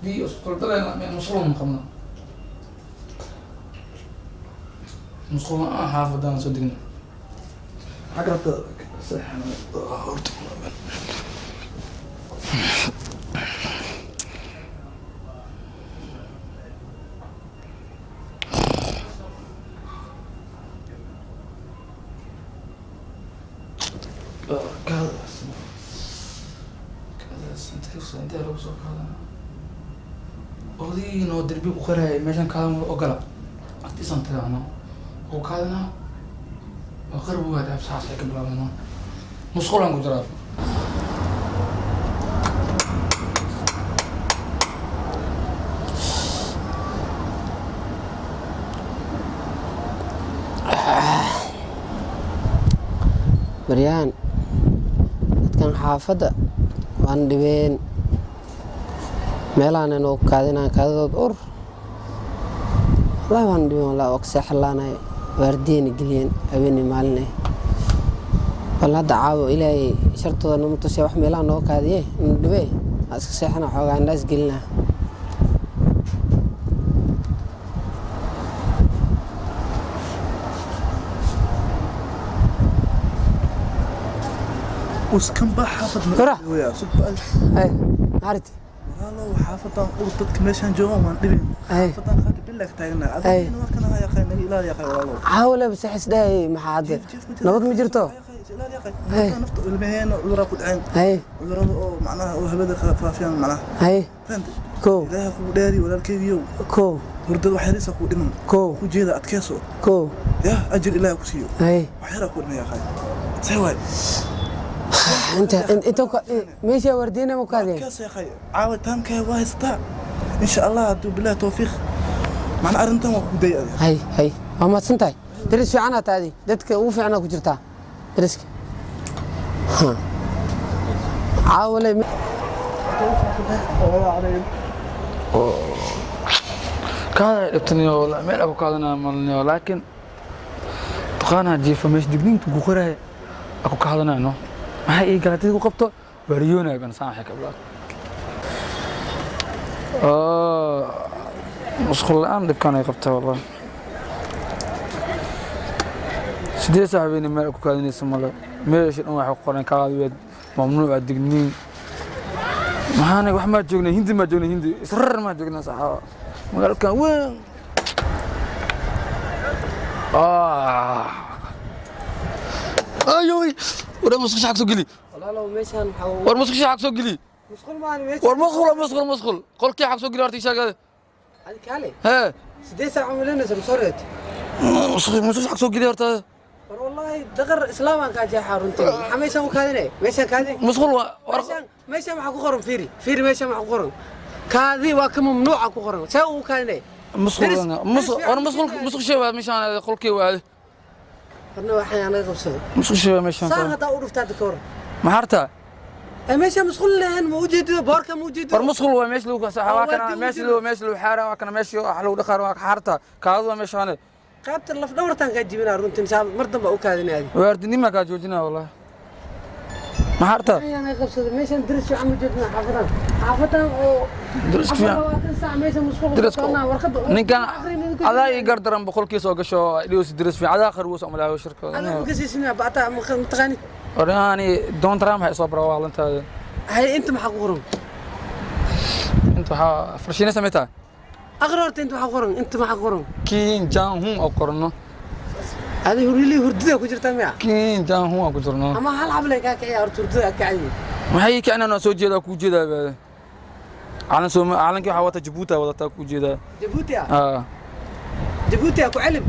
Biyo isku daldalayna musqul ma qabno. Musqul la'aan xaafadaan soo degna. Xagga hadda horta kaadaas kaadaas intee lagu soo qaadanaa? Odaygiina oo derbi ku qaraya meeshan kaada ma ogola, agtiisaan tagaano oo kaadanaa waa qarab waa dhaaf saas ay ka bilaabano musqulaan ku jiraa. Baryahan dadkan xaafadda waan dhibeen, meelahan inuu kaadinaan kaadadood ur, wallahi waan dhibeen, wallahi waa kaseexalaanay, waardiyayna geliyeen habeenii maalin eh. Bal hadda caawo Ilaahay shartooda nama tusay, wax meelaha nooga kaadiye inu dhibee aan iska seexana, xoogaa indhaas gelina. Uskan baa xaafad Kora. ma sugba. Ay maarti. Walaalow, xaafadan ur dadka meeshaan joogaan waan dhibin. Ay. Xaafadan qaati bilaa ka taaganaa. Ay. Adiga waa kana haya qay naga ilaali yaqay walaalow. Caawo leba seexis dhahay, maxaa hadda nabad ma jirto? Ilaali yaqay. Ay. Nafta ilmaheena cuduraa ku dhaceen. Hay. Cudurada oo macnaha oo hawada ka faafiyaan macnaha. Hay. Fahantay? Kow. Ilaaha kugu dheeri walaalkeygiyow. Kow. Hurdada wax yariisa kugu dhiman. Kow. Ku jeeda adkeyso. Kow. Yah, ajir Ilaaha ku siiyo. Hay. Wax yaraa kugu dhiman yaqay. See waay. Inta inta meesha waardiyana ma kaadiyeen? Adkeyso yaqay. Caawa taamkee waa haysataa. Insha Allah hadduu bilaahi tawfiiq. Macna arrintan waa kugu dayay adiga. Hay hay, waa mahadsan tahay, daris fiicanaa taadi, dadka ugu fiicanaa ku jirtaa dariska. Caawale. Kaada ay dhibtaniyo meel aku kaadanaa malniyo, laakiin duqaanaa jiifa meesha digniinta ku qoraya aku kaadanayno, maxay ii galatid ku qabto waariyoonayo ban saan waxay ka bilaabto musqul la'aan dhibkaan ay qabtaa. Wallahi 8 saac habeenii meel ku kaadinaysa male, meesha dhan waxay ku qoran kaadi waa mamnuuc, digniin. Maxaana wax maa joognay, Hindi maa joognay, Hindi israr maa joognaa saxaaba magaalkan weyn. Ayoy, war musqusha xag soo geli. Walaalow, meeshaan waxaa War musqusha xag soo geli. Musqul maan meesha. War musqul, musqul, musqul, qolkii xag soo geli horta sheegade. Adi kaale. Hee. 8 saac umalinaysa masoo reet. Musqusha xag soo geli horta. War wallaahi daqar islaamaan kaa jeexaa runtii, maxaa meeshaan u kaadinay? Meeshaan kaadi. Musqul waa war. Meeshaan waxaa ku qoran, fiiri fiiri, meeshaan waxaa ku qoran kaadi waa ka mamnuuca ku qoran, see ugu kaadinay? Musqul musqul, war musqul, musqusha waa meeshaan, qolkii waa. Warna waxaan anaga qabsado. Musqusha waa meeshaan. Saan haddaa u dhuftaa ka waran? Maxaa hartaa? Meesha musqul lahayn ma ujeedido, boorka ma ujeedido? War musqul waa meesha lagu waa kana meesha lagu meesha lagu xaara, waa kana meesha wax lagu dhaqaaro, waa xaarta kaadu waa meeshaan. Qaybta laf dhawartaan kaa jibinaa runtii, saa mar dambe u kaadinay adi. Waardinima kaa joojinaa wallahi. Maxaa hartaa? Ayaan qabsado meeshan, daris fiican ma joogna xaafadan, xaafadan oo Daris fiican. 24 saac meesha musqul Dariska warqadda ninkan adaa ii gardaran boqolkii soo gasho dhios daris fiican adaa qarwoos amalaayo shirkooda. Adiga ma kasiisina bata ma taqaanid. Warani Donald Trump waxay soo bara waalantaada. Hay, inta maxaa ku qoran? Inta waxaa farshiina samaytaa. Aqri horta, inta maxaa ku qoran? Inta maxaa ku qoran? Kim Jong Un oo qorno. Adi hurili hurdida ku jirtaa miya? Kim Jong Un oo ku jirno. Ama hal xable kaa kiciya horta, hurdida ka kacay. Maxay keenaan soo jeedaa ku jeedaa baade calan Sooma calankii waxaa wata Jabuuti wadataa ku jeedaa. Jabuuti ah? Ah. Jabuuti ah, ku celib,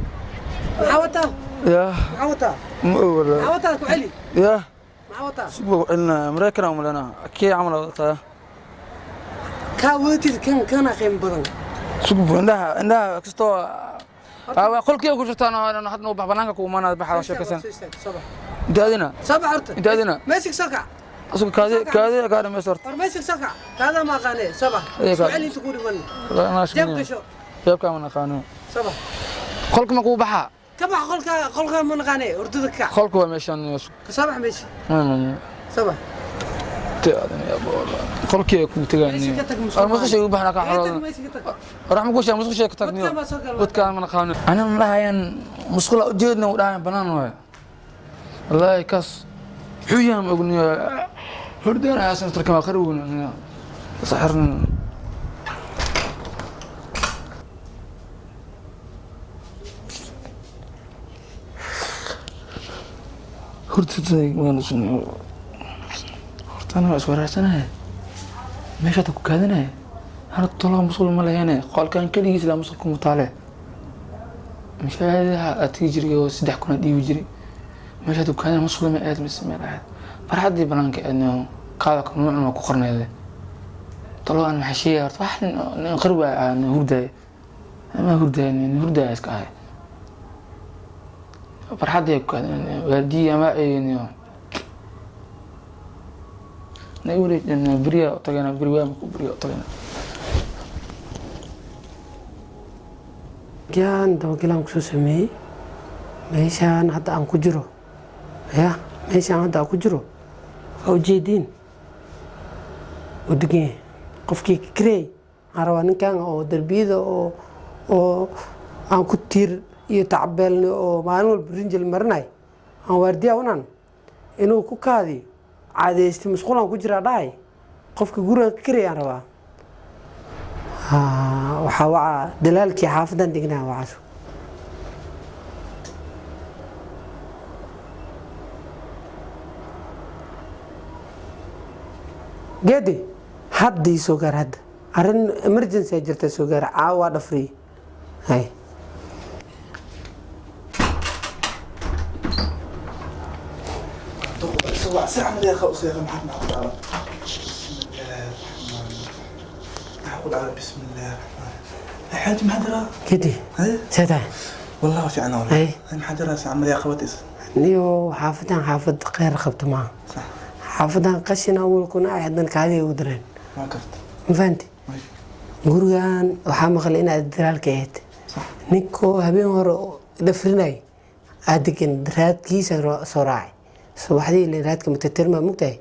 maxaa wataa? Yah. Maxaa wataa? Ma ogola. Maxaa wataa? Ku celi. Yah. Maxaa wataa? Si buu celina Mareykan aan malena kii camal wadataa. Kaa wadatid kan kana qiimo badan. Sugu indhaha indhaha kastoo qolkii ku jirtaan hadna bax banaanka ku imaanaa baxa sheekaysan. Soo bax. Inta adina. Soo bax horta. Inta adina. Meesha soo kac. Asugu kaadi kaadi kaadi meesha horta. War meesha soo kac, kaada ma aqaane, soo bax. Soo celi inta ku dhiman. Jeeb gasho. Jeebka ma naqaano. Soo bax. Qolka ma kuu baxaa? Ka bax qolka, qolka ma naqaane, hurdada ka kac. Qolka waa meeshan. Ka soo bax meesha. Soo bax. Qolkii ay kugu tegaan. Meesha ka tag musqul. Musqusha ugu baxna ka Iga tag, xorooda. meesha ka tag. Raxma ku sheeg musqusha ka tagniyo. Wadkaan baa soo galay. Wadkaan mana qaano. Ana ma dhahayaan musqula u jeedna u dhahayan banaan waay. Wallaahi kaas wuxuu yahay ma ogniyo. Hurdaan ayaasan tarkama qarweyna. Saxarna. Hurdada waan sunno. Hortana waa iswaraarsanaya. Meesha ta ku kaadinaya. Hal tolo musqul ma lahayn. Qolkan kaligiis la musqul kuma taale. Mashaahadaha aad tigi jiray oo 3,000 aad dhiibi jiray. Meesha ta ku kaadinaya musqul ma aad mise meel ahayd. Farxaddii banaanka aadna kaada ka nuucna waa ku qornayde. Tolo aan maxaa sheegaya horta wax nin qarwa aan hurdaay. Ama hurdaay nin hurdaay iska ahay. Farxaddii ku kaadinaya waardiye ama eegniyo. Naga wareejin beriyaa u tagayna beri waa ku beriyaa u tagayna. Yaan dabagalaan kusoo sameeyey meeshaan hadda aan ku jiro, ya meeshaan hadda aan ku jiro waa ujeediin uu degan yahay qofkii kirey. Waxaan rabaa ninkan oo darbiyada oo aan ku tiir iyo tacbeelnay oo maalin walba rinjil marinay aan waardiya unan inuu ku kaadiyo caadaystay musqulaan ku jiraa dhahay qofka gurigan ka kirey aan rabaa. Waxaa wacaa dalaalkii xaafadan degnaa wacaas. Geedi hadda ii soo gaar, hadda arrin emergency ay jirta soo gaar, caawa waa dhafriye hay. Si camal yaa u seeqa maxaa ku dhacda? Bismi illaahi raxmaan maxaa ku dhacda? Bismi illaahi raxmaan xaaji maxaa jiraa? Geedi. Haye. See tahay? Wallah waa fiican Haye. walahi. Maxaa jiraa? Si camal yaa qabataysa? Niyo xaafadan xaafad kheyr qabta maaha. Sax. Xaafadan qashin awalkuna ay haddana kaadiga ugu dareen. Waa karta. Ma fahanti? Way. Gurigan waxaa maqlay inaad dalaalka ahayd. Sax. Ninkoo habeen hore dhafrinay aad degan raadkiisa soo raacay subaxdii, ilaa raadka mutatirma mugtahay,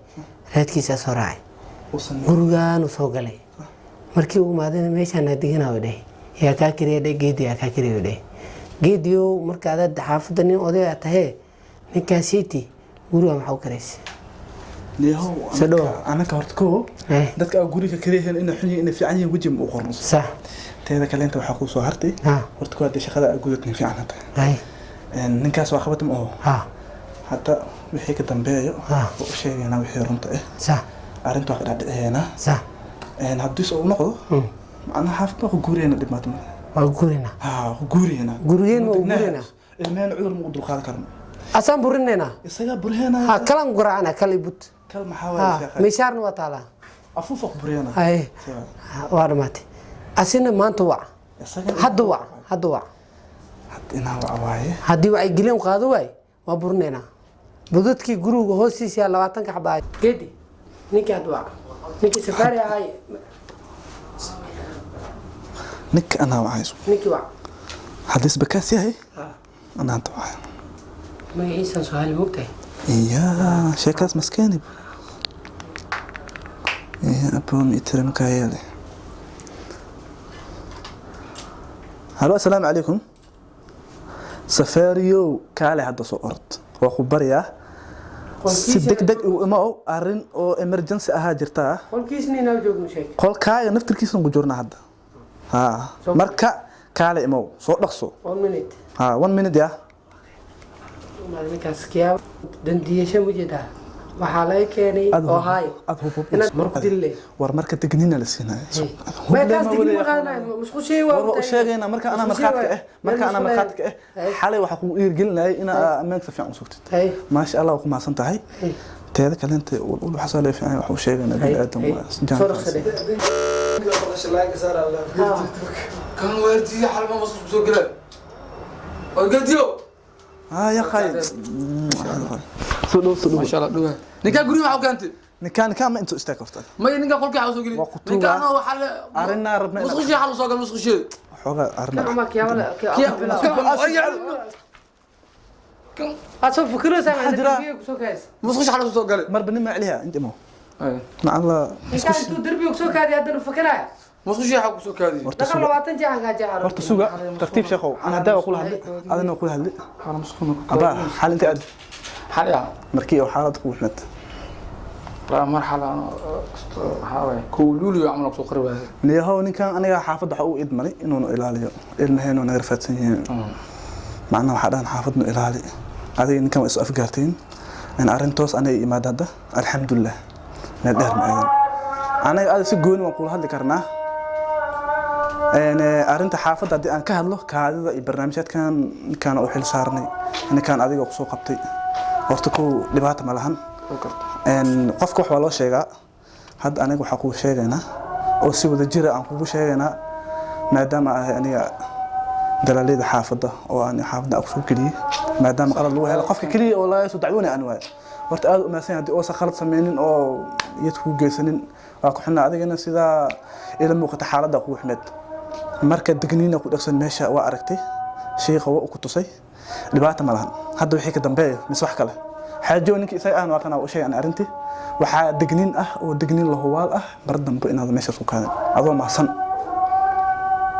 raadkiisa soo raacay. Uusan Gurigaan uu soo galay markii uu imaadayna meeshaan aad deganaa u dheh, yaa kaa kiriya dheh, geedi yaa kaa kiriya dheh. Geediyow, marka adaad xaafadda nin oday aad tahee, ninkaasiiti guriga maxaa u karaysay? Niyahow. Soo dhawow. Anaka horta koo dadka aa guriga kaliyahiin inay xun yihiin inay fiican yihiin weji ma u qorno. Sax. Teeda kaleenta waxaa kuu soo hartay. Horta koo haddii shaqada aa gudatnin fiican hadda. Ninkaas waa qabata ma oho. Hadda wixii ka dambeeyo waa u sheegaynaa wixii runta ah. Sax. Arrinta waa ka dhaadhiciyeynaa. Sax. Haddii se uu noqdo macnaha xaafadda waa ku guuriyeyna, dhibaato male. Waa gurinaa. Haa, waa ku guuriyeynaa. Gurigeen waa u guureynaa? Ilmehena cudur ma u dulqaadan karno. Asaan burinaynaa. Isagaa burheena. Ha kalan garaacana kal ibut. Kal maxaa ha waaye? Mishaarna waa taalaa. Afuuf waa ku burheena. Haye, waa dhamaatay. Asina maanta wac. Isaga Hadda wac, hadda wac. Hadda inaa waca waaye. Haddii wacyigelin qaado waay waa burinaynaa budadkii guriga hoostiisa yaa 20-ka xabaa. Geedi, ninkii hadda wac, ninkii safaari ahaay. Ninka anaa wacayso. Ninkii wac. Haddii isbakaas yahay anaa hadda wacay. Magaciisaan Soohaali mogtahay. Iya, sheekaas maskeenib. Iya, aboom itira markaa yeele. Halo, assalaamu calaykum. Safaariyow, kaale hadda soo orod. Waa ku baryaa. Si degdeg u imow, arrin oo emergency ahaa jirtaa. Qolkiisna inaa joogno sheeg. Qolkaaga naftirkiisana ku jirnaa hadda. Haa, marka kaale imow, soo dhaqso. One minute. Haa, one minute yaa. Ninkaas kiyaa dandiyasha ma jeedaa, waxaa laga keenay Ohio. Aad hub hub. Inaad marku dille. War marka degnina la siinayo. May taas digni ma qaadanayo musqushey waa. War waa u sheegaynaa marka anaa markhaadka ah, marka anaa markhaadka ah xalay waxaa kugu dhiirigelinayay inaa ammaanka si fiican u sugtid. Maasha Allah, waa ku mahadsan tahay. Teeda kalenta waxaa loo fiican waxa u sheegaynaa bini aadam waa Soo dhaqsadhe. Kan waardiye xalma musqul soo galay. Waa geediyo. haa ya khay, soo dhow, soo dhow. Masha Allah, dhugaa. Ninkaa guriga maxaa u keentay? Ninkaan ma intuu istaag horta. Maya, ninkaa qolkii waxaa soo gelin. Waa ku tuugaa. Ninkaa anoo waxaa le Arrinaa rabnaa inaan- musqushii xal soo gal musqushii. Xoogaa arrin Ama kiyaa. Kan Aad soo fikiraysaa Maxaa jira? kusoo kays. musqushii xal soo galay. Marba nin ma celiha inta imo. Macalla. Ninkaan intuu derbiga kusoo kaadiya haddana fakanaya. Musqushii waxaa kusoo kaadiyey. Horta Dhaqan suga. 20 jeexan kaa jeexan. Horta suga, tartiib sheekhow. Aan haddaa waa kula hadli, adina waa kula hadli. Xala musqul ma ku Abaa, xal intee aad xal yaa markii oo xaalad kugu xumad? La marxala waxaa waaye kow luuliyo camal kusoo qori waayay. Niyahow, ninkan aniga xaafadda waxa u idmanay inuunu ilaaliyo ilmaheenu naga rafaadsan yihiin. Macnaha waxaa dhahan xaafadnu ilaali adiga. Ninkan waa isu afgaarteen in arrintoos aniga imaada hadda. Alxamdulilah, meel dheer ma aadan. Aniga ada si gooni waan kula hadli karnaa. Arrinta xaafadda haddii aan ka hadlo, kaadida iyo barnaamijyaadkan ninkaan u xil saarnay, ninkaan adiga kusoo qabtay. Horta kow dhibaata ma lahan. Qofka wax waa loo sheegaa. Hadda aniga waxaa kugu sheegaynaa oo si wada jira aan kugu sheegaynaa, maadaama ahay aniga dalaaleyda xaafadda oo aan xaafadda aan kusoo geliyey, maadaama qalad lagu helo, qofka keliya oo laga soo dacwoonaya aan waayo. Horta aad u mahadsan yahay. Haddii oosan khalad sameynin oo iyad kugu geysanin, waa ku xunaa. Adigana sidaa ila muuqata xaaladda kugu xumeed. Marka digniina ku dhegsan meesha waa aragtay, shiiqa waa ku tusay, dhibaata ma lahan. Hadda wixii ka dambeeyo mise wax kale xaajo ninkii isaga ahna waa kana u sheegay arrintii. Waxaa digniin ah oo digniin la huwaal ah, mar dambe inaad meeshaas ku kaadin adoo mahadsan.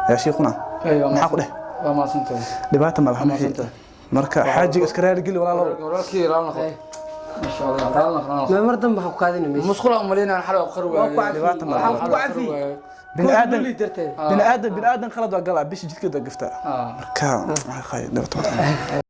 Yaa shiikhuna, maxaa ku dheh? Waa mahadsantahay. Dhibaata ma lahan. Waa mahadsantahay. Marka xaajiga iska raaligeli, walaalow. Walaalkii raali noqo, insha Allah raali noqo, raali noqo. Ma mar dambe ha ku kaadina meesha. Musqul aan umaleynayaan xalay waa qori Waa ku waayey. cafiyey. Dhibaata ma lahan. Waxaan ku cafiyey. Bini aadan Kulli darteed. bini aadan bini aadan khalad waa galaa, bishi jidkeeda gaftaa. Ah. Marka dhibaato ma lahan.